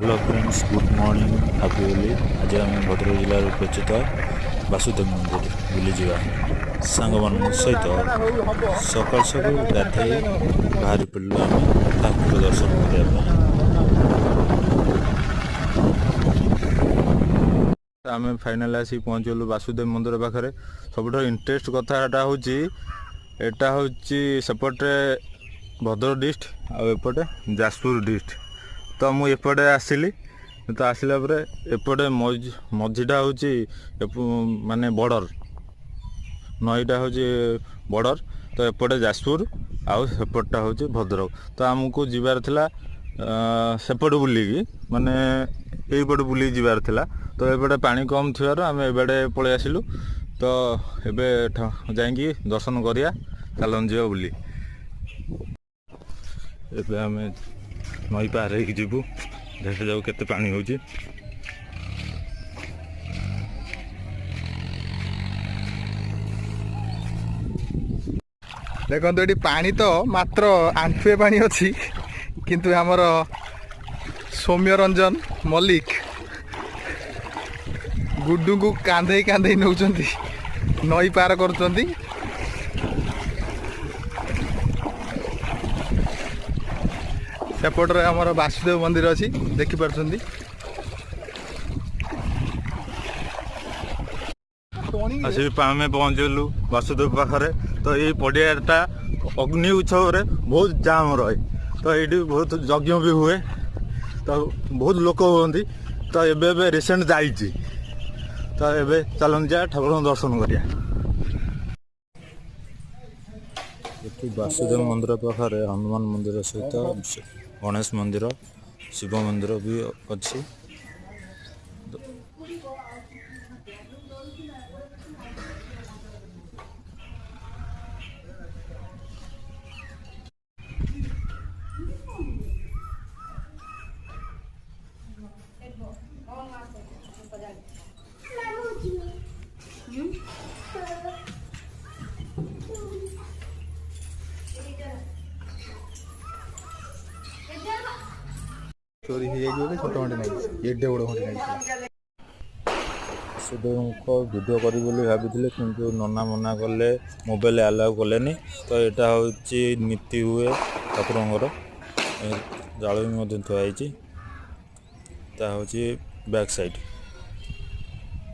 Hello friends, good morning, happy Holi. ଆଜି ଆମେ ଭଦ୍ରକ ଜିଲ୍ଲାର ଉପସ୍ଥିତ ବାସୁଦେବ ମନ୍ଦିର ବୁଲିଯିବା ସାଙ୍ଗମାନଙ୍କ ସହିତ। ସକାଳୁ ସକାଳୁ ଗାଧେଇ ବାହାରି ପଡ଼ିଲୁ ଆମେ ଠାକୁର ଦର୍ଶନ କରିବା ପାଇଁ। ଆମେ ଫାଇନାଲ୍ ଆସିକି ପହଞ୍ଚିଗଲୁ ବାସୁଦେବ ମନ୍ଦିର ପାଖରେ। ସବୁଠାରୁ ଇଣ୍ଟରେଷ୍ଟ କଥାଟା ହେଉଛି, ଏଟା ହେଉଛି ସେପଟେ ଭଦ୍ରକ ଡିଷ୍ଟ୍ରିକ୍ଟ ଆଉ ଏପଟେ ଯାଜପୁର ଡିଷ୍ଟ୍ରିକ୍ଟ। ତ ମୁଁ ଏପଟେ ଆସିଲି, ତ ଆସିଲା ପରେ ଏପଟେ ମଝିଟା ହେଉଛି ମାନେ ବର୍ଡ଼ର, ନଈଟା ହେଉଛି ବର୍ଡ଼ର। ତ ଏପଟେ ଯାଜପୁର ଆଉ ସେପଟଟା ହେଉଛି ଭଦ୍ରକ। ତ ଆମକୁ ଯିବାର ଥିଲା ସେପଟୁ ବୁଲିକି, ମାନେ ଏଇପଟୁ ବୁଲିକି ଯିବାର ଥିଲା। ତ ଏପଟେ ପାଣି କମ୍ ଥିବାରୁ ଆମେ ଏବାଟେ ପଳେଇ ଆସିଲୁ। ତ ଏବେ ଯାଇକି ଦର୍ଶନ କରିବା, ଚାଲନ୍ତୁ ଯିବା ବୁଲି। ଏବେ ଆମେ ନଈ ପାର ହେଇକି ଯିବୁ, ଦେଖାଯାଉ କେତେ ପାଣି ହେଉଛି। ଦେଖନ୍ତୁ, ଏଠି ପାଣି ତ ମାତ୍ର ଆଣ୍ଠୁଏ ପାଣି ଅଛି, କିନ୍ତୁ ଆମର ସୌମ୍ୟ ରଞ୍ଜନ ମଲ୍ଲିକ ଗୁଡୁଙ୍କୁ କାନ୍ଧେଇ କାନ୍ଧେଇ ନେଉଛନ୍ତି, ନଈ ପାର କରୁଛନ୍ତି। ସେପଟରେ ଆମର ବାସୁଦେବ ମନ୍ଦିର ଅଛି, ଦେଖିପାରୁଛନ୍ତି। ଆସିକି ଆମେ ପହଞ୍ଚିଗଲୁ ବାସୁଦେବ ପାଖରେ। ତ ଏଇ ପଡ଼ିଆଟା ଅଗ୍ନି ଉତ୍ସବରେ ବହୁତ ଜାମ୍ ରହେ। ତ ଏଇଠି ବହୁତ ଯଜ୍ଞ ବି ହୁଏ, ତ ବହୁତ ଲୋକ ହୁଅନ୍ତି। ତ ଏବେ ଏବେ ରିସେଣ୍ଟ ଯାଇଛି। ତ ଏବେ ଚାଲନ୍ତୁ ଯା ଠାକୁରଙ୍କୁ ଦର୍ଶନ କରିବା। ଏଠି ବାସୁଦେବ ମନ୍ଦିର ପାଖରେ ହନୁମାନ ମନ୍ଦିର ସହିତ ଗଣେଶ ମନ୍ଦିର, ଶିବ ମନ୍ଦିର ବି ଅଛି। ଚୋରି ହେଇଯାଇଛି ବୋଲି ଛୋଟ ଘଣ୍ଟି ନାଗିଛି, ଏଡେ ବଡ଼ ଘଣ୍ଟି ନାଗିଥିଲା। ବାସୁଦେବଙ୍କ ଭିଡ଼ିଓ କରିବି ବୋଲି ଭାବିଥିଲେ, କିନ୍ତୁ ନନା ମନା କଲେ, ମୋବାଇଲ ଆଲାଉ କଲେନି। ତ ଏଇଟା ହେଉଛି ନୀତି ହୁଏ ଠାକୁରଙ୍କର। ଏ ଜାଳ ବି ମଧ୍ୟ ଥୁଆ ହେଇଛି। ତା ହେଉଛି ବ୍ୟାକ୍ ସାଇଡ଼୍।